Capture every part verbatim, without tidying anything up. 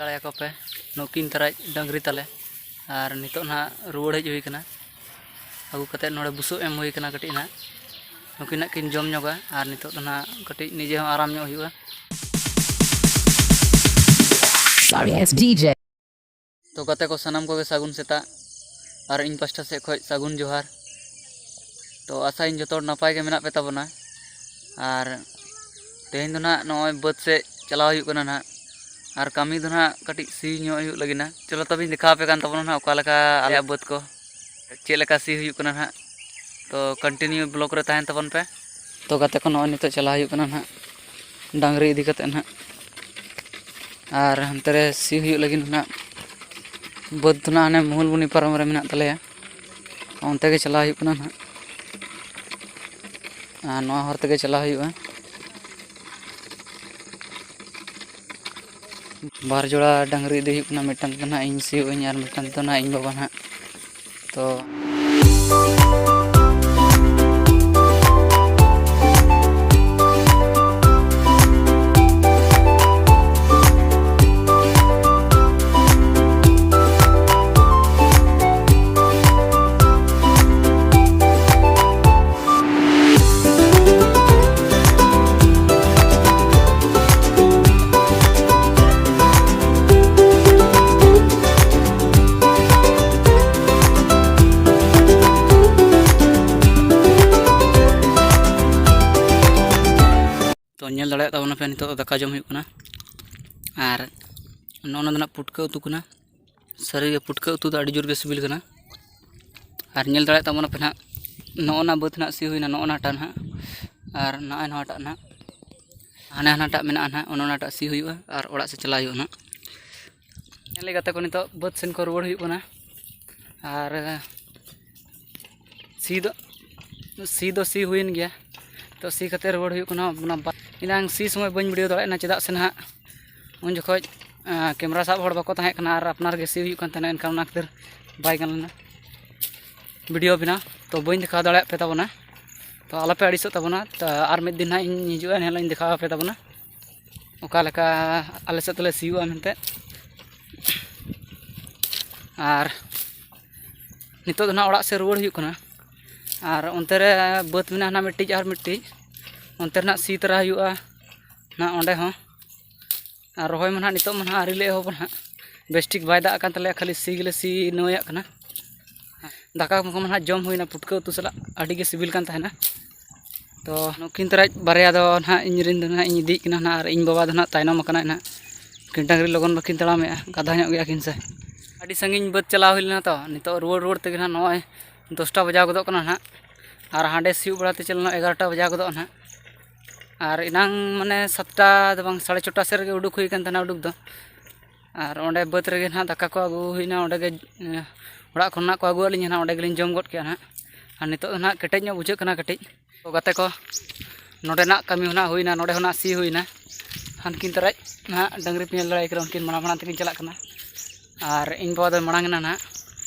ᱫᱟᱲᱮᱭᱟᱠᱚ ᱯᱮ, ᱱᱩᱠᱤᱱ ᱛᱟᱨᱟᱡ ᱰᱟᱹᱝᱨᱤ ᱛᱟᱞᱮ᱾ ᱟᱨ ᱱᱤᱛᱚᱜ ᱱᱟᱦᱟᱜ ᱨᱩᱣᱟᱹᱲ ᱦᱮᱡ ᱦᱩᱭ ᱠᱟᱱᱟ᱾ ᱟᱹᱜᱩ ᱠᱟᱛᱮᱫ ᱱᱚᱰᱮ ᱵᱩᱥᱩᱵ ᱮᱢ ᱦᱩᱭ ᱠᱟᱱᱟ ᱠᱟᱹᱴᱤᱡ ᱱᱟᱦᱟᱜ᱾ ᱱᱩᱠᱤᱱ ᱱᱟᱜ ᱠᱤᱱ ᱡᱚᱢ ᱧᱚᱜᱟ ᱟᱨ ᱱᱤᱛᱚᱜ ᱫᱚ ᱱᱟᱦᱟᱜ ᱠᱟᱹᱴᱤᱡ ᱱᱤᱡᱮ ᱦᱚᱸ ᱟᱨᱟᱢ ᱧᱚᱜ ᱦᱩᱭᱩᱜᱼᱟ᱾ ᱛᱚ ᱜᱟᱛᱮ ᱠᱚ ᱥᱟᱱᱟᱢ ᱠᱚᱜᱮ ᱥᱟᱹᱜᱩᱱ ᱥᱮᱛᱟᱜ, ᱟᱨ ᱤᱧ ᱯᱟᱥᱴᱟ ᱥᱮᱫ ᱠᱷᱚᱱ ᱥᱟᱹᱜᱩᱱ ᱡᱚᱦᱟᱨ᱾ ᱛᱚ ᱟᱥᱟᱭᱟᱹᱧ ᱡᱚᱛᱚ ᱦᱚᱲ ᱱᱟᱯᱟᱭ ᱜᱮ ᱢᱮᱱᱟᱜ ᱯᱮ ᱛᱟᱵᱚᱱᱟ᱾ ᱟᱨ ᱛᱮᱦᱮᱧ ᱫᱚ ᱱᱟᱦᱟᱜ ᱱᱚᱜᱼᱚᱭ ᱵᱟᱹᱫᱽ ᱥᱮᱫ ᱪᱟᱞᱟᱣ ᱦᱩᱭᱩᱜ ᱠᱟᱱᱟ ᱱᱟᱦᱟᱜ, ᱟᱨ ᱠᱟᱹᱢᱤ ᱫᱚ ᱱᱟᱦᱟᱜ ᱠᱟᱹᱴᱤᱡ ᱥᱤ ᱧᱚᱜ ᱦᱩᱭᱩᱜ ᱞᱟᱹᱜᱤᱫ ᱱᱟ᱾ ᱪᱚᱞᱚ ᱛᱚᱵᱮᱧ ᱫᱮᱠᱷᱟᱣ ᱟᱯᱮ ᱠᱟᱱ ᱛᱟᱵᱚᱱᱟ ᱱᱟᱦᱟᱜ ᱚᱠᱟ ᱞᱮᱠᱟ ᱟᱞᱮᱭᱟᱜ ᱵᱟᱹᱫᱽ ᱠᱚ ᱪᱮᱫ ᱞᱮᱠᱟ ᱥᱤ ᱦᱩᱭᱩᱜ ᱠᱟᱱᱟ ᱱᱟᱦᱟᱜ᱾ ᱛᱚ continue vlog ᱨᱮ ᱛᱟᱦᱮᱱ ᱛᱟᱵᱚᱱ ᱯᱮ᱾ ᱛᱚ ᱜᱟᱛᱮ ᱠᱚ ᱱᱚᱜᱼᱚᱭ ᱱᱤᱛᱚᱜ ᱪᱟᱞᱟᱣ ᱦᱩᱭᱩᱜ ᱠᱟᱱᱟ ᱱᱟᱦᱟᱜ ᱰᱟᱝᱨᱤ ᱤᱫᱤ ᱠᱟᱛᱮᱫ ᱱᱟᱦᱟᱜ, ᱟᱨ ᱦᱟᱱᱛᱮ ᱨᱮ ᱥᱤ ᱦᱩᱭᱩᱜ ᱞᱟᱹᱜᱤᱫ ᱱᱟᱦᱟᱜ᱾ ᱵᱟᱹᱫᱽ ᱫᱚ ᱱᱟᱦᱟᱜ ᱦᱟᱱᱮ ᱢᱩᱦᱩᱞᱵᱩᱱᱤ ᱯᱟᱨᱚᱢ ᱨᱮ ᱢᱮᱱᱟᱜ ᱛᱟᱞᱮᱭᱟ, ᱚᱱᱛᱮ ᱜᱮ ᱪᱟᱞᱟᱣ ᱦᱩᱭᱩᱜ ᱠᱟᱱᱟ ᱱᱟᱦᱟᱜ᱾ ᱟᱨ ᱱᱚᱣᱟ ᱦᱚᱨ ᱛᱮᱜᱮ ᱪᱟᱞᱟᱣ ᱦᱩᱭᱩᱜᱼᱟ᱾ ᱵᱟᱨ ᱡᱚᱲᱟ ᱰᱟᱝᱨᱤ ᱤᱫᱤ ᱦᱩᱭᱩᱜ ᱠᱟᱱᱟ, ᱢᱤᱫᱴᱟᱝ ᱫᱚ ᱱᱟᱦᱟᱜ ᱤᱧ ᱥᱤᱭᱳᱜ ᱟᱹᱧ ᱟᱨ ᱢᱤᱫᱴᱟᱝ ᱫᱚ ᱱᱟᱦᱟᱜ ᱤᱧ ᱵᱟᱵᱟ ᱱᱟᱦᱟᱜ᱾ ᱛᱚ ᱛᱚ ᱧᱮᱞ ᱫᱟᱲᱮᱭᱟᱜ ᱛᱟᱵᱚᱱᱟᱯᱮ, ᱱᱤᱛᱚᱜ ᱫᱚ ᱫᱟᱠᱟ ᱡᱚᱢ ᱦᱩᱭᱩᱜ ᱠᱟᱱᱟ᱾ ᱟᱨ ᱱᱚᱜᱼᱚ ᱱᱚᱣᱟ ᱫᱚ ᱱᱟᱜ ᱯᱩᱴᱠᱟᱹ ᱩᱛᱩ ᱠᱟᱱᱟ᱾ ᱥᱟᱹᱨᱤᱜᱮ ᱯᱩᱴᱠᱟᱹ ᱩᱛᱩ ᱫᱚ ᱟᱹᱰᱤ ᱡᱳᱨ ᱜᱮ ᱥᱤᱵᱤᱞ ᱠᱟᱱᱟ᱾ ᱟᱨ ᱧᱮᱞ ᱫᱟᱲᱮᱭᱟᱜ ᱛᱟᱵᱚᱱᱟᱯᱮ ᱱᱟᱜ, ᱱᱚᱜᱼᱚ ᱱᱟ ᱵᱟᱹᱫᱽ ᱱᱟᱜ ᱥᱤ ᱦᱩᱭᱱᱟ, ᱱᱚᱜᱼᱚ ᱱᱟᱴᱟᱜ ᱱᱟᱜ, ᱟᱨ ᱱᱚᱜᱼᱚᱭ ᱱᱚᱣᱟᱴᱟᱜ ᱱᱟᱜ, ᱦᱟᱱᱮ ᱦᱟᱱᱟᱴᱟᱜ ᱢᱮᱱᱟᱜᱼᱟ ᱱᱟᱜ, ᱚᱱᱮ ᱚᱱᱟᱴᱟᱜ ᱥᱤ ᱦᱩᱭᱩᱜᱼᱟ ᱟᱨ ᱚᱲᱟᱜ ᱥᱮᱫ ᱪᱟᱞᱟᱜ ᱦᱩᱭᱩᱜᱼᱟ ᱱᱟᱜ᱾ ᱧᱮᱞ ᱜᱟᱛᱮ ᱠᱚ, ᱱᱤᱛᱚᱜ ᱵᱟᱹᱫᱽ ᱥᱮᱱ ᱠᱚ ᱨᱩᱣᱟᱹᱲ ᱦᱩᱭᱩᱜ ᱠᱟᱱᱟ᱾ ᱟᱨ ᱥᱤ ᱫᱚ, ᱥᱤ ᱫᱚ ᱥᱤ ᱦᱩᱭᱮᱱ ᱜᱮᱭᱟ᱾ ᱛᱚ ᱥᱤ ᱠᱟᱛᱮ ᱨᱩᱣᱟᱹᱲ ᱦᱩᱭᱩᱜ ᱠᱟᱱᱟ᱾ ᱚᱱᱟ ᱵᱟ-, ᱮᱱᱟᱝ ᱥᱤ ᱥᱚᱢᱚᱭ ᱵᱟᱹᱧ video ᱫᱟᱲᱮᱭᱟᱜ ᱠᱟᱱᱟ, ᱪᱮᱫᱟᱜ ᱥᱮ ᱱᱟᱦᱟᱜ ᱩᱱ ᱡᱚᱠᱷᱚᱡ, ᱟᱸ, camera ᱥᱟᱵ ᱦᱚᱲ ᱵᱟᱠᱚ ᱛᱟᱦᱮᱸ ᱠᱟᱱᱟ ᱟᱨ ᱟᱯᱱᱟᱨ ᱜᱮ ᱥᱤ ᱦᱩᱭᱩᱜ ᱠᱟᱱ ᱛᱟᱦᱮᱱᱟ, ᱮᱱᱠᱷᱟᱱ ᱚᱱᱟ ᱠᱷᱟᱹᱛᱤᱨ ᱵᱟᱭ ᱜᱟᱱ ᱞᱮᱱᱟ video ᱵᱮᱱᱟᱣ᱾ ᱛᱚ ᱵᱟᱹᱧ ᱫᱮᱠᱷᱟᱣ ᱫᱟᱲᱮᱭᱟᱜ ᱯᱮ ᱛᱟᱵᱚᱱᱟ, ᱛᱚ ᱟᱞᱚᱯᱮ ᱟᱹᱲᱤᱥᱚᱜ ᱛᱟᱵᱚᱱᱟ᱾ ᱛᱚ ᱟᱨ ᱢᱤᱫ ᱫᱤᱱ ᱱᱟᱦᱟᱜ ᱤᱧ ᱦᱤᱡᱩᱜᱼᱟ, ᱮᱱᱦᱤᱞᱳᱜ ᱤᱧ ᱫᱮᱠᱷᱟᱣ ᱟᱯᱮ ᱛᱟᱵᱚᱱᱟ ᱚᱠᱟ ᱞᱮᱠᱟ ᱟᱞᱮ ᱥᱮᱫ ᱫᱚᱞᱮ ᱥᱤᱭᱳᱜᱼᱟ ᱢᱮᱱᱛᱮ᱾ ᱟᱨ ᱱᱤᱛᱚᱜ ᱫᱚ ᱱᱟᱦᱟᱜ ᱚᱲᱟᱜ ᱥᱮᱫ ᱨᱩᱣᱟᱹᱲ ᱦᱩᱭᱩᱜ ᱠᱟᱱᱟ᱾ ᱟᱨ ᱚᱱᱛᱮ ᱨᱮ ᱵᱟᱹᱫᱽ ᱢᱮᱱᱟᱜᱼᱟ ᱱᱟᱦᱟᱜ ᱢᱤᱫᱴᱤᱡ ᱟᱨ ᱢᱤᱫᱴᱤᱡ, ᱚᱱᱛᱮ ᱨᱮ ᱱᱟᱦᱟᱜ ᱥᱤ ᱛᱟᱨᱟ ᱦᱩᱭᱩᱜᱼᱟ ᱱᱟᱦᱟᱜ ᱚᱸᱰᱮ ᱦᱚᱸ᱾ ᱟᱨ ᱨᱚᱦᱚᱭ ᱢᱟ ᱱᱟᱦᱟᱜ ᱱᱤᱛᱚᱜ ᱢᱟ ᱱᱟᱦᱟᱜ ᱟᱹᱣᱨᱤ ᱞᱮ ᱮᱦᱚᱵᱟ ᱱᱟᱦᱟᱜ, ᱵᱮᱥ ᱴᱷᱤᱠ ᱵᱟᱭ ᱫᱟᱜ ᱟᱠᱟᱱ ᱛᱟᱞᱮᱭᱟ, ᱠᱷᱟᱹᱞᱤ ᱥᱤ ᱜᱮᱞᱮ ᱥᱤ ᱱᱟᱹᱣᱟᱹᱭᱟᱜ ᱠᱟᱱᱟ᱾ ᱫᱟᱠᱟ ᱠᱚ ᱢᱟ ᱱᱟᱦᱟᱜ ᱡᱚᱢ ᱦᱩᱭᱱᱟ ᱯᱩᱴᱠᱟᱹ ᱩᱛᱩ ᱥᱟᱞᱟᱜ, ᱟᱹᱰᱤ ᱜᱮ ᱥᱤᱵᱤᱞ ᱠᱟᱱ ᱛᱟᱦᱮᱱᱟ᱾ ᱛᱚ ᱱᱩᱠᱤᱱ ᱛᱟᱨᱟᱡ ᱵᱟᱨᱭᱟ ᱫᱚ ᱱᱟᱦᱟᱜ ᱤᱧ ᱨᱮᱱ ᱫᱚ ᱱᱟᱦᱟᱜ ᱤᱧ ᱤᱫᱤᱭᱮᱫ ᱠᱤᱱᱟ ᱱᱟᱦᱟᱜ, ᱟᱨ ᱤᱧ ᱵᱟᱵᱟ ᱫᱚ ᱱᱟᱦᱟᱜ ᱛᱟᱭᱱᱚᱢ ᱟᱠᱟᱱᱟᱭ ᱱᱟᱦᱟᱜ᱾ ᱩᱱᱠᱤᱱ ᱰᱟᱹᱝᱨᱤ ᱞᱚᱜᱚᱱ ᱵᱟᱹᱠᱤᱱ ᱛᱟᱲᱟᱢᱮᱜᱼᱟ, ᱜᱟᱫᱷᱟ ᱧᱚᱜ ᱜᱮᱭᱟ ᱠᱤᱱ ᱥᱮ᱾ ᱟᱹᱰᱤ ᱥᱟᱺᱜᱤᱧ ᱵᱟᱹᱫᱽ ᱪᱟᱞᱟᱣ ᱦᱩᱭ ᱞᱮᱱᱟ, ᱛᱚ ᱱᱤᱛᱚᱜ ᱨᱩᱣᱟᱹᱲ ᱨᱩᱣᱟᱹᱲ ᱛᱮᱜᱮ ᱱᱟᱦᱟᱜ ᱱᱚᱜᱼᱚᱭ ᱫᱚᱥᱴᱟ ᱵᱟᱡᱟᱣ ᱜᱚᱫᱚᱜ ᱠᱟᱱᱟ ᱱᱟᱦᱟᱜ᱾ ᱟᱨ ᱦᱟᱸᱰᱮ ᱥᱤᱭᱳᱜ ᱵᱟᱲᱟ ᱛᱮ ᱪᱟᱞᱟᱣ ᱮᱱᱟ ᱮᱜᱟᱨᱚᱴᱟ ᱵᱟᱡᱟᱣ ᱜᱚᱫᱚᱜᱼᱟ ᱱᱟᱦᱟᱜ᱾ ᱟᱨ ᱮᱱᱟᱝ ᱢᱟᱱᱮ ᱥᱟᱛᱴᱟ ᱫᱚ ᱵᱟᱝ, ᱥᱟᱲᱮ ᱪᱷᱚᱴᱟ ᱥᱮᱫ ᱨᱮᱜᱮ ᱩᱰᱩᱠ ᱦᱩᱭ ᱠᱟᱱ ᱛᱟᱦᱮᱱᱟ ᱩᱰᱩᱠ ᱫᱚ᱾ ᱟᱨ ᱚᱸᱰᱮ ᱵᱟᱹᱫᱽ ᱨᱮᱜᱮ ᱱᱟᱦᱟᱜ ᱫᱟᱠᱟ ᱠᱚ ᱟᱹᱜᱩ ᱦᱩᱭᱱᱟ, ᱚᱸᱰᱮ ᱜᱮ, ᱮᱸ, ᱚᱲᱟᱜ ᱠᱷᱚᱱᱟᱜ ᱠᱚ ᱟᱹᱜᱩᱣᱟᱫ ᱞᱤᱧᱟ ᱱᱟᱦᱟᱜ, ᱚᱸᱰᱮ ᱜᱮᱞᱤᱧ ᱡᱚᱢ ᱜᱚᱫ ᱠᱮᱜᱼᱟ ᱱᱟᱦᱟᱜ᱾ ᱟᱨ ᱱᱤᱛᱚᱜ ᱫᱚ ᱱᱟᱦᱟᱜ ᱠᱮᱴᱮᱡ ᱧᱚᱜ ᱵᱩᱡᱷᱟᱹᱜ ᱠᱟᱱᱟ ᱠᱟᱹᱴᱤᱡ᱾ ᱛᱚ ᱜᱟᱛᱮ ᱠᱚ, ᱱᱚᱰᱮᱱᱟᱜ ᱠᱟᱹᱢᱤ ᱦᱚᱸ ᱱᱟᱦᱟᱜ ᱦᱩᱭᱱᱟ, ᱱᱚᱰᱮ ᱦᱚᱸ ᱱᱟᱦᱟᱜ ᱥᱤ ᱦᱩᱭᱱᱟ᱾ ᱦᱟᱱᱠᱤᱱ ᱛᱟᱨᱟᱡ ᱱᱟᱦᱟᱜ ᱰᱟᱹᱝᱨᱤ ᱯᱮ ᱧᱮᱞ ᱫᱟᱲᱮᱭᱟᱭ ᱠᱟᱱᱟ, ᱩᱱᱠᱤᱱ ᱢᱟᱲᱟᱝ ᱢᱟᱲᱟᱝ ᱛᱮᱠᱤᱱ ᱪᱟᱞᱟᱜ ᱠᱟᱱᱟ᱾ ᱟᱨ ᱤᱧ ᱵᱟᱵᱟ ᱫᱚᱭ ᱢᱟᱲᱟᱝ ᱮᱱᱟ ᱱᱟᱦᱟᱜ᱾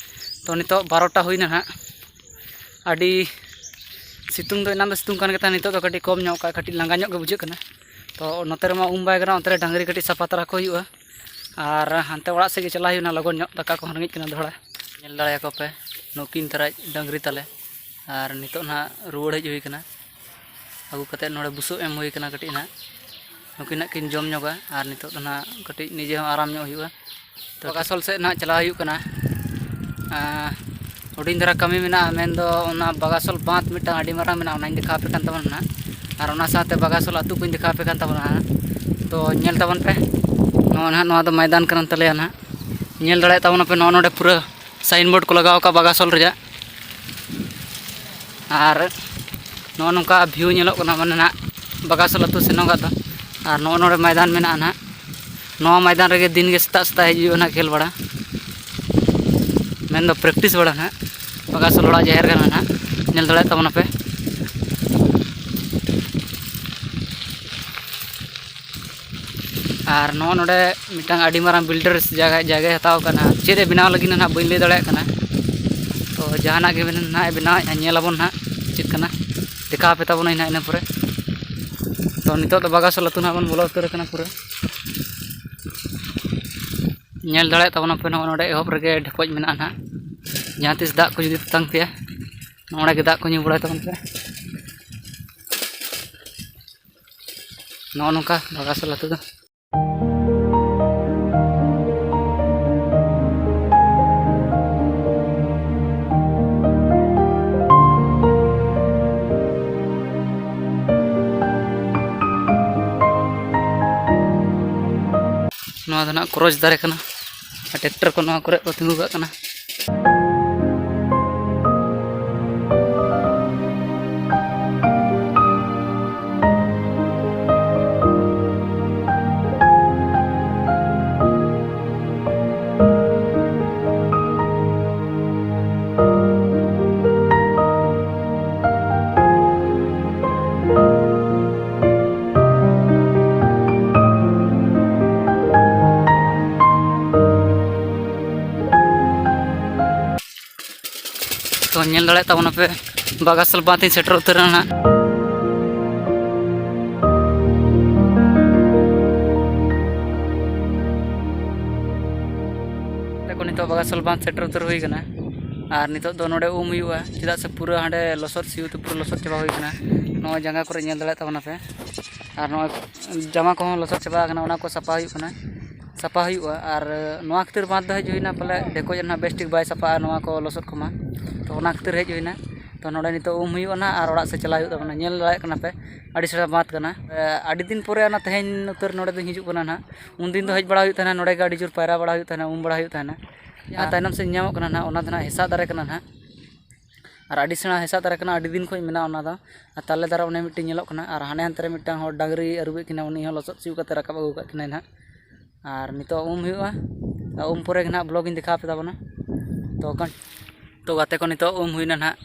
ᱛᱚ ᱱᱤᱛᱚᱜ ᱵᱟᱨᱚᱴᱟ ᱦᱩᱭᱱᱟ ᱱᱟᱦᱟᱜ᱾ ᱟᱹᱰᱤ ᱥᱤᱛᱩᱝ ᱫᱚ ᱮᱱᱟᱝ ᱫᱚ ᱥᱤᱛᱩᱝ ᱠᱟᱱ ᱜᱮ ᱛᱟᱦᱮᱸᱫ, ᱱᱤᱛᱚᱜ ᱫᱚ ᱠᱟᱹᱴᱤᱡ ᱠᱚᱢ ᱧᱚᱜ ᱠᱟᱜᱼᱟ, ᱠᱟᱹᱴᱤᱡ ᱞᱟᱸᱜᱟ ᱧᱚᱜ ᱜᱮ ᱵᱩᱡᱷᱟᱹᱜ ᱠᱟᱱᱟ᱾ ᱛᱚ ᱱᱚᱛᱮ ᱨᱮᱢᱟ ᱩᱢ ᱵᱟᱭ ᱜᱟᱱᱚᱜᱼᱟ, ᱚᱱᱛᱮ ᱨᱮ ᱰᱟᱹᱝᱨᱤ ᱠᱟᱹᱴᱤᱡ ᱥᱟᱯᱷᱟ ᱛᱟᱨᱟ ᱠᱚ ᱦᱩᱭᱩᱜᱼᱟ᱾ ᱟᱨ ᱦᱟᱱᱛᱮ ᱚᱲᱟᱜ ᱥᱮᱫ ᱜᱮ ᱪᱟᱞᱟᱜ ᱦᱩᱭᱩᱜᱼᱟ, ᱞᱚᱜᱚᱱ ᱧᱚᱜ ᱫᱟᱠᱟ ᱠᱚᱦᱚᱸ ᱨᱮᱸᱜᱮᱡ ᱠᱟᱱᱟ ᱫᱚᱦᱲᱟ᱾ ᱧᱮᱞ ᱫᱟᱲᱮᱭᱟᱠᱚ ᱯᱮ ᱱᱩᱠᱤᱱ ᱛᱟᱨᱟᱡ ᱰᱟᱹᱝᱨᱤ ᱛᱟᱞᱮ᱾ ᱟᱨ ᱱᱤᱛᱚᱜ ᱱᱟᱦᱟᱜ ᱨᱩᱣᱟᱹᱲ ᱦᱮᱡ ᱦᱩᱭ ᱠᱟᱱᱟ, ᱟᱹᱜᱩ ᱠᱟᱛᱮᱫ ᱱᱚᱰᱮ ᱵᱩᱥᱩᱵ ᱮᱢ ᱦᱩᱭ ᱠᱟᱱᱟ ᱠᱟᱹᱴᱤᱡ ᱱᱟᱦᱟᱜ᱾ ᱱᱩᱠᱤᱱ ᱱᱟᱦᱟᱜ ᱠᱤᱱ ᱡᱚᱢ ᱧᱚᱜᱟ ᱟᱨ ᱱᱤᱛᱚᱜ ᱫᱚ ᱱᱟᱦᱟᱜ ᱠᱟᱹᱴᱤᱡ ᱱᱤᱡᱮ ᱦᱚᱸ ᱟᱨᱟᱢ ᱧᱚᱜ ᱦᱩᱭᱩᱜᱼᱟ᱾ ᱛᱚ ᱵᱟᱜᱟᱥᱚᱞ ᱥᱮᱫ ᱱᱟᱦᱟᱜ ᱪᱟᱞᱟᱣ ᱦᱩᱭᱩᱜ ᱠᱟᱱᱟ᱾ ᱟᱸ, ᱦᱩᱰᱤᱧ ᱫᱷᱟᱨᱟ ᱠᱟᱹᱢᱤ ᱢᱮᱱᱟᱜᱼᱟ, ᱢᱮᱱᱫᱚ ᱚᱱᱟ ᱵᱟᱜᱟᱥᱚᱞ ᱵᱟᱸᱫᱷ ᱢᱤᱫᱴᱟᱝ ᱟᱹᱰᱤ ᱢᱟᱨᱟᱝ ᱢᱮᱱᱟᱜᱼᱟ, ᱚᱱᱟᱧ ᱫᱮᱠᱷᱟᱣ ᱟᱯᱮ ᱠᱟᱱ ᱛᱟᱵᱚᱱᱟ ᱱᱟᱦᱟᱜ᱾ ᱟᱨ ᱚᱱᱟ ᱥᱟᱶᱛᱮ ᱵᱟᱜᱟᱥᱚᱞ ᱟᱹᱛᱩ ᱠᱚᱧ ᱫᱮᱠᱷᱟᱣ ᱟᱯᱮ ᱠᱟᱱ ᱛᱟᱵᱚᱱᱟ ᱱᱟᱦᱟᱜ᱾ ᱛᱚ ᱧᱮᱞ ᱛᱟᱵᱚᱱ ᱯᱮ, ᱱᱚᱣᱟ ᱱᱟᱦᱟᱜ, ᱱᱚᱣᱟ ᱫᱚ ᱢᱚᱭᱫᱟᱱ ᱠᱟᱱ ᱛᱟᱞᱮᱭᱟ ᱱᱟᱦᱟᱜ᱾ ᱧᱮᱞ ᱫᱟᱲᱮᱭᱟᱜ ᱛᱟᱵᱚᱱᱟᱯᱮ ᱱᱚᱜᱼᱚ ᱱᱚᱰᱮ ᱯᱩᱨᱟᱹ ᱥᱟᱭᱤᱱ ᱵᱳᱨᱰ ᱠᱚ ᱞᱟᱜᱟᱣ ᱟᱠᱟᱫ ᱵᱟᱜᱟᱥᱚᱞ ᱨᱮᱭᱟᱜ᱾ ᱟᱨ ᱱᱚᱜᱼᱚ ᱱᱚᱝᱠᱟ ᱵᱷᱤᱭᱩ ᱧᱮᱞᱚᱜ ᱠᱟᱱᱟ, ᱢᱟᱱᱮ ᱱᱟᱦᱟᱜ ᱵᱟᱜᱟᱥᱚᱞ ᱟᱹᱛᱩ ᱥᱮᱱᱚᱜᱟᱜ ᱫᱚ᱾ ᱟᱨ ᱱᱚᱜᱼᱚ ᱱᱚᱰᱮ ᱢᱚᱭᱫᱟᱱ ᱢᱮᱱᱟᱜᱼᱟ ᱱᱟᱦᱟᱜ᱾ ᱱᱚᱣᱟ ᱢᱚᱭᱫᱟᱱ ᱨᱮᱜᱮ ᱫᱤᱱ ᱜᱮ ᱥᱮᱛᱟᱜ ᱥᱮᱛᱟᱜ ᱦᱤᱡᱩᱜᱼᱟ ᱱᱟᱦᱟᱜ ᱠᱷᱮᱞ ᱵᱟᱲᱟ᱾ ᱢᱮᱱᱫᱚ ᱯᱨᱮᱠᱴᱤᱥ ᱵᱟᱲᱟ ᱱᱟᱦᱟᱜ᱾ ᱵᱟᱜᱟᱥᱚᱞ ᱚᱲᱟᱜ ᱡᱟᱦᱮᱨ ᱜᱟᱲ ᱱᱟᱦᱟᱜ ᱧᱮᱞ ᱫᱟᱲᱮᱭᱟᱜ ᱛᱟᱵᱚᱱᱟᱯᱮ᱾ ᱟᱨ ᱱᱚᱜᱼᱚ ᱱᱚᱰᱮ ᱢᱤᱫᱴᱟᱝ ᱟᱹᱰᱤ ᱢᱟᱨᱟᱝ ᱵᱤᱞᱰᱟᱨᱥ ᱡᱟᱭᱜᱟ, ᱡᱟᱭᱜᱟᱭ ᱦᱟᱛᱟᱣ ᱟᱠᱟᱫᱼᱟ ᱱᱟᱦᱟᱜ᱾ ᱪᱮᱫ ᱮ ᱵᱮᱱᱟᱣ ᱞᱟᱹᱜᱤᱫ ᱱᱟᱦᱟᱜ ᱵᱟᱹᱧ ᱞᱟᱹᱭ ᱫᱟᱲᱮᱭᱟᱜ ᱠᱟᱱᱟ᱾ ᱛᱚ ᱡᱟᱦᱟᱱᱟᱜ ᱜᱮ ᱱᱟᱦᱟᱜ ᱮ ᱵᱮᱱᱟᱣᱮᱫᱼᱟ, ᱧᱮᱞ ᱟᱵᱚᱱ ᱱᱟᱦᱟᱜ ᱪᱮᱫ ᱠᱟᱱᱟ, ᱫᱮᱠᱷᱟᱣ ᱟᱯᱮ ᱛᱟᱵᱚᱱᱟᱹᱧ ᱱᱟᱦᱟᱜ ᱤᱱᱟᱹ ᱯᱚᱨᱮ᱾ ᱛᱚ ᱱᱤᱛᱚᱜ ᱫᱚ ᱵᱟᱜᱟᱥᱚᱞ ᱟᱹᱛᱩ ᱱᱟᱦᱟᱜ ᱵᱚᱱ ᱵᱚᱞᱚ ᱩᱛᱟᱹᱨ ᱟᱠᱟᱱᱟ ᱯᱩᱨᱟᱹ᱾ ᱧᱮᱞ ᱫᱟᱲᱮᱭᱟᱜ ᱛᱟᱵᱚᱱᱟᱯᱮ, ᱱᱚᱜᱼᱚ ᱱᱚᱰᱮ ᱮᱦᱚᱵ ᱨᱮᱜᱮ ᱰᱷᱮᱠᱚᱡ ᱢᱮᱱᱟᱜᱼᱟ ᱱᱟᱦᱟᱜ᱾ ᱡᱟᱦᱟᱸ ᱛᱤᱥ ᱫᱟᱜ ᱠᱚ ᱡᱩᱫᱤ ᱛᱮᱛᱟᱝ ᱯᱮᱭᱟ, ᱱᱚᱜᱼᱚ ᱱᱚᱰᱮ ᱜᱮ ᱫᱟᱜ ᱠᱚ ᱧᱩ ᱵᱟᱲᱟᱭ ᱛᱟᱵᱚᱱ ᱯᱮ᱾ ᱱᱚᱜᱼᱚ ᱱᱚᱝᱠᱟ ᱵᱟᱜᱟᱥᱚᱞ ᱟᱹᱛᱩ ᱫᱚ᱾ ᱱᱚᱣᱟ ᱫᱚ ᱱᱟᱜ ᱠᱨᱚᱪ ᱫᱟᱨᱮ ᱠᱟᱱᱟ᱾ ᱟᱨ ᱴᱨᱟᱠᱴᱟᱨ ᱠᱚ ᱱᱚᱣᱟ ᱠᱚᱨᱮ ᱠᱚ ᱛᱤᱸᱜᱩ ᱠᱟᱜ ᱠᱟᱱᱟ᱾ ᱛᱚ, ᱧᱮᱞ ᱫᱟᱲᱮᱭᱟᱜ ᱛᱟᱵᱚᱱᱟᱯᱮ, ᱵᱟᱜᱟᱥᱚᱞ ᱵᱟᱸᱫᱷ ᱤᱧ ᱥᱮᱴᱮᱨ ᱩᱛᱟᱹᱨ ᱮᱱᱟ ᱱᱟᱦᱟᱜ᱾ ᱛᱟᱠᱚ ᱱᱤᱛᱚᱜ ᱵᱟᱜᱟᱥᱚᱞ ᱵᱟᱸᱫᱷ ᱥᱮᱴᱮᱨ ᱩᱛᱟᱹᱨ ᱦᱩᱭ ᱠᱟᱱᱟ᱾ ᱟᱨ ᱱᱤᱛᱚᱜ ᱫᱚ ᱱᱚᱰᱮ ᱩᱢ ᱦᱩᱭᱩᱜᱼᱟ, ᱪᱮᱫᱟᱜ ᱥᱮ ᱯᱩᱨᱟᱹ ᱦᱟᱸᱰᱮ ᱞᱚᱥᱚᱫ ᱥᱤᱭᱩ ᱛᱮ ᱯᱩᱨᱟᱹ ᱞᱚᱥᱚᱫ ᱪᱟᱵᱟ ᱦᱩᱭ ᱠᱟᱱᱟ᱾ ᱱᱚᱜᱼᱚᱭ ᱡᱟᱸᱜᱟ ᱠᱚᱨᱮ ᱧᱮᱞ ᱫᱟᱲᱮᱭᱟᱜ ᱛᱟᱵᱚᱱᱟᱯᱮ, ᱟᱨ ᱱᱚᱜᱼᱚᱭ ᱡᱟᱢᱟ ᱠᱚᱦᱚᱸ ᱞᱚᱥᱚᱫ ᱪᱟᱵᱟ ᱟᱠᱟᱱᱟ, ᱚᱱᱟ ᱠᱚ ᱥᱟᱯᱷᱟ ᱦᱩᱭᱩᱜ ᱠᱟᱱᱟ, ᱥᱟᱯᱷᱟ ᱦᱩᱭᱩᱜᱼᱟ᱾ ᱟᱨ ᱱᱚᱣᱟ ᱠᱷᱟᱹᱛᱤᱨ ᱵᱟᱸᱫᱷ ᱫᱚ ᱦᱮᱡ ᱦᱩᱭᱱᱟ, ᱯᱟᱞᱮ ᱰᱷᱮᱠᱚᱡ ᱨᱮᱱᱟᱜ ᱵᱮᱥ ᱴᱷᱤᱠ ᱵᱟᱭ ᱥᱟᱯᱷᱟᱜᱼᱟ ᱱᱚᱣᱟ ᱠᱚ ᱞᱚᱥᱚᱫ ᱠᱚᱢᱟ, ᱛᱚ ᱚᱱᱟ ᱠᱷᱟᱹᱛᱤᱨ ᱦᱮᱡ ᱦᱩᱭᱱᱟ᱾ ᱛᱚ ᱱᱚᱰᱮ ᱱᱤᱛᱚᱜ ᱩᱢ ᱦᱩᱭᱩᱜᱼᱟ ᱱᱟᱦᱟᱜ ᱟᱨ ᱚᱲᱟᱜ ᱥᱮᱫ ᱪᱟᱞᱟᱜ ᱦᱩᱭᱩᱜ ᱛᱟᱵᱚᱱᱟ᱾ ᱧᱮᱞ ᱫᱟᱲᱮᱭᱟᱜ ᱠᱟᱱᱟ ᱯᱮ, ᱟᱹᱰᱤ ᱥᱮᱬᱟ ᱵᱟᱸᱫᱷ ᱠᱟᱱᱟ᱾ ᱟᱹᱰᱤ ᱫᱤᱱ ᱯᱚᱨᱮ ᱚᱱᱟ ᱛᱮᱦᱮᱧ ᱩᱛᱟᱹᱨ ᱱᱚᱰᱮ ᱫᱚᱧ ᱦᱤᱡᱩᱜ ᱠᱟᱱᱟ ᱱᱟᱦᱟᱜ᱾ ᱩᱱᱫᱤᱱ ᱫᱚ ᱦᱮᱡ ᱵᱟᱲᱟ ᱦᱩᱭᱩᱜ ᱛᱟᱦᱮᱱᱟ, ᱱᱚᱰᱮ ᱜᱮ ᱟᱹᱰᱤ ᱡᱳᱨ ᱯᱟᱭᱨᱟ ᱵᱟᱲᱟ ᱦᱩᱭᱩᱜ ᱛᱟᱦᱮᱱᱟ, ᱩᱢ ᱵᱟᱲᱟ ᱦᱩᱭᱩᱜ ᱛᱟᱦᱮᱱᱟ᱾ ᱡᱟᱦᱟᱸ ᱛᱟᱭᱱᱚᱢ ᱥᱮᱫ ᱧᱟᱢᱚᱜ ᱠᱟᱱᱟ ᱱᱟᱦᱟᱜ, ᱚᱱᱟ ᱫᱚ ᱱᱟᱦᱟᱜ ᱦᱮᱸᱥᱟᱜ ᱫᱟᱨᱮ ᱠᱟᱱᱟ ᱱᱟᱦᱟᱜ᱾ ᱟᱨ ᱟᱹᱰᱤ ᱥᱮᱬᱟ ᱦᱮᱸᱥᱟᱜ ᱫᱟᱨᱮ ᱠᱟᱱᱟ, ᱟᱹᱰᱤ ᱫᱤᱱ ᱠᱷᱚᱱ ᱢᱮᱱᱟᱜᱼᱟ ᱚᱱᱟ ᱫᱚ᱾ ᱟᱨ ᱛᱟᱞᱮ ᱫᱟᱨᱮ ᱚᱱᱮ ᱢᱤᱫᱴᱮᱱ ᱧᱮᱞᱚᱜ ᱠᱟᱱᱟ, ᱟᱨ ᱦᱟᱱᱮ ᱦᱟᱱᱛᱮ ᱨᱮ ᱢᱤᱫᱴᱟᱝ ᱦᱚᱲ ᱰᱟᱝᱨᱤ ᱟᱹᱨᱩᱵᱮᱫ ᱠᱤᱱᱟ, ᱩᱱᱤ ᱦᱚᱸ ᱞᱚᱥᱚᱫ ᱥᱤᱭᱳᱜ ᱠᱟᱛᱮ ᱨᱟᱠᱟᱵ ᱟᱹᱜᱩ ᱠᱟᱜ ᱠᱤᱱᱟᱭ ᱱᱟᱦᱟᱜ᱾ ᱟᱨ ᱱᱤᱛᱚᱜ ᱩᱢ ᱦᱩᱭᱩᱜᱼᱟ, ᱟᱨ ᱩᱢ ᱯᱚᱨᱮ ᱜᱮ ᱱᱟᱦᱟᱜ ᱵᱞᱚᱜ ᱤᱧ ᱫᱮᱠᱷᱟᱣ ᱟᱯᱮ ᱛᱟᱵᱚᱱᱟ᱾ ᱛᱚ ᱠᱟᱱ-, ᱛᱚ ᱜᱟᱛᱮ ᱠᱚ, ᱱᱤᱛᱚᱜ ᱩᱢ ᱦᱩᱭᱱᱟ ᱱᱟᱦᱟᱜ,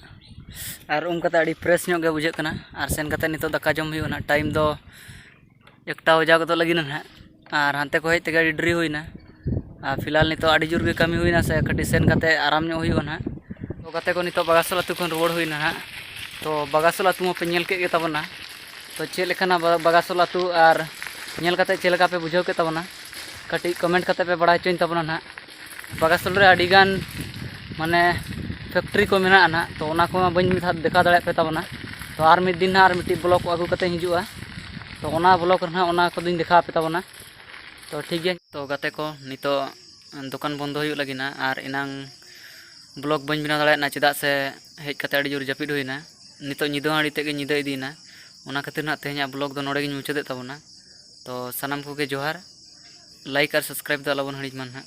ᱟᱨ ᱩᱢ ᱠᱟᱛᱮ ᱟᱹᱰᱤ ᱯᱷᱨᱮᱥ ᱧᱚᱜ ᱜᱮ ᱵᱩᱡᱷᱟᱹᱜ ᱠᱟᱱᱟ᱾ ᱟᱨ ᱥᱮᱱ ᱠᱟᱛᱮ ᱱᱤᱛᱚᱜ ᱫᱟᱠᱟ ᱡᱚᱢ ᱦᱩᱭᱩᱜᱼᱟ ᱱᱟᱦᱟᱜ᱾ ᱴᱟᱭᱤᱢ ᱫᱚ ᱮᱠᱴᱟ ᱵᱟᱡᱟᱣ ᱜᱚᱫᱚᱜ ᱞᱟᱹᱜᱤᱫ ᱱᱟᱦᱟᱜ᱾ ᱟᱨ ᱦᱟᱱᱛᱮ ᱠᱚ ᱦᱮᱡ ᱛᱮᱜᱮ ᱟᱹᱰᱤ ᱰᱮᱨᱤ ᱦᱩᱭᱱᱟ᱾ ᱟᱨ ᱯᱷᱤᱞᱦᱟᱞ ᱱᱤᱛᱚᱜ ᱟᱹᱰᱤ ᱡᱳᱨ ᱜᱮ ᱠᱟᱹᱢᱤ ᱦᱩᱭᱱᱟ, ᱥᱮ ᱠᱟᱹᱴᱤᱡ ᱥᱮᱱ ᱠᱟᱛᱮ ᱟᱨᱟᱢ ᱧᱚᱜ ᱦᱩᱭᱩᱜᱼᱟ ᱱᱟᱦᱟᱜ᱾ ᱛᱚ ᱜᱟᱛᱮ ᱠᱚ, ᱱᱤᱛᱚᱜ ᱵᱟᱜᱟᱥᱚᱞ ᱟᱹᱛᱩ ᱠᱷᱚᱱ ᱨᱩᱣᱟᱹᱲ ᱦᱩᱭᱱᱟ ᱱᱟᱦᱟᱜ᱾ ᱛᱚ ᱵᱟᱜᱟᱥᱚᱞ ᱟᱹᱛᱩ ᱢᱟᱯᱮ ᱧᱮᱞ ᱠᱮᱫ ᱜᱮ ᱛᱟᱵᱚᱱᱟ᱾ ᱛᱚ ᱪᱮᱫ ᱞᱮᱠᱟᱱᱟ ᱵᱟ-, ᱵᱟᱜᱟᱥᱚᱞ ᱟᱹᱛᱩ, ᱟᱨ ᱧᱮᱞ ᱠᱟᱛᱮ ᱪᱮᱫ ᱞᱮᱠᱟ ᱯᱮ ᱵᱩᱡᱷᱟᱹᱣ ᱠᱮᱫ ᱛᱟᱵᱚᱱᱟ, ᱠᱟᱹᱴᱤᱡ ᱠᱚᱢᱮᱱᱴ ᱠᱟᱛᱮ ᱯᱮ ᱵᱟᱲᱟᱭ ᱦᱚᱪᱚᱧ ᱛᱟᱵᱚᱱᱟ ᱱᱟᱦᱟᱜ᱾ ᱵᱟᱜᱟᱥᱛᱚᱞ ᱨᱮ ᱟᱹᱰᱤᱜᱟᱱ ᱢᱟᱱᱮ ᱯᱷᱮᱠᱴᱨᱤ ᱠᱚ ᱢᱮᱱᱟᱜᱼᱟ ᱱᱟᱦᱟᱜ, ᱛᱚ ᱚᱱᱟ ᱠᱚᱢᱟ ᱵᱟᱹᱧ ᱢᱤᱫ ᱫᱷᱟᱣ ᱫᱮᱠᱷᱟᱣ ᱫᱟᱲᱮᱭᱟᱜ ᱯᱮ ᱛᱟᱵᱚᱱᱟ᱾ ᱛᱚ ᱟᱨ ᱢᱤᱫ ᱫᱤᱱ ᱱᱟᱦᱟᱜ ᱟᱨ ᱢᱤᱫᱴᱤᱡ ᱵᱞᱚᱜ ᱟᱹᱜᱩ ᱠᱟᱛᱮ ᱦᱤᱡᱩᱜᱼᱟ, ᱛᱚ ᱚᱱᱟ ᱵᱞᱚᱜ ᱨᱮ ᱱᱟᱦᱟᱜ ᱚᱱᱟ ᱠᱚᱫᱚᱧ ᱫᱮᱠᱷᱟᱣ ᱟᱯᱮ ᱛᱟᱵᱚᱱᱟ᱾ ᱛᱚ ᱴᱷᱤᱠ ᱜᱮᱭᱟ, ᱛᱚ ᱜᱟᱛᱮ ᱠᱚ, ᱱᱤᱛᱚᱜ ᱫᱚᱠᱟᱱ ᱵᱚᱱᱫᱚ ᱦᱩᱭᱩᱜ ᱞᱟᱹᱜᱤᱫ ᱱᱟ, ᱟᱨ ᱮᱱᱟᱝ ᱵᱞᱚᱜ ᱵᱟᱹᱧ ᱵᱮᱱᱟᱣ ᱫᱟᱲᱮᱭᱟᱜ ᱱᱟ, ᱪᱮᱫᱟᱜ ᱥᱮ ᱦᱮᱡ ᱠᱟᱛᱮ ᱟᱹᱰᱤ ᱡᱳᱨ ᱡᱟᱹᱯᱤᱫ ᱦᱩᱭᱱᱟ᱾ ᱱᱤᱛᱚᱜ ᱧᱤᱫᱟᱹ ᱦᱚᱸ ᱟᱹᱰᱤ ᱛᱮᱫ ᱜᱮ ᱧᱤᱫᱟᱹ ᱤᱫᱤᱭᱮᱱᱟ, ᱚᱱᱟ ᱠᱷᱟᱹᱛᱤᱨ ᱱᱟᱜ ᱛᱮᱦᱮᱧᱟᱜ ᱵᱞᱚᱜ ᱫᱚ ᱱᱚᱰᱮ ᱜᱤᱧ ᱢᱩᱪᱟᱹᱫᱮᱫ ᱛᱟᱵᱚᱱᱟ᱾ ᱛᱚ ᱥᱟᱱᱟᱢ ᱠᱚᱜᱮ ᱡᱚᱦᱟᱨ, ᱞᱟᱭᱤᱠ ᱟᱨ ᱥᱟᱵᱥᱠᱨᱟᱭᱤᱵ ᱫᱚ ᱟᱞᱚᱵᱚᱱ ᱦᱤᱲᱤᱧ ᱢᱟ ᱱᱟᱦᱟᱜ᱾